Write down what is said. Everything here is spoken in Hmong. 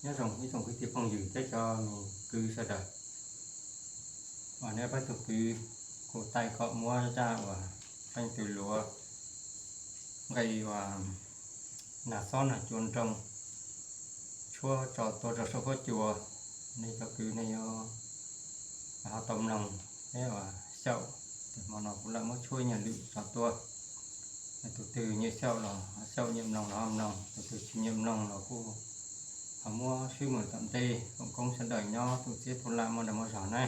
Nyob zoo ib tsoom kwv tij phooj ywg thiab cov me kwv sawv daws, uas nej pab tug kwv kuj taij kom muab zaj uas feej twg luav nqe uas nag xob nag cua nroo tshuab tso tuaj rau saum huab cua, nej cov kwv nej yuav ho tau mloog thiab uas xyaum. Tes hmo no kuv lam muab tshuab nyuag lwm tso tuaj. Tus twg nyiam xyaum los xyaum, nyiam mloog los ho mloog, tus twg tsis nyiam mloog los kuj ho muab swb mus tom ntej. Foom koob sawv daws nyob tus txiab phu laj muaj dag muaj zog na.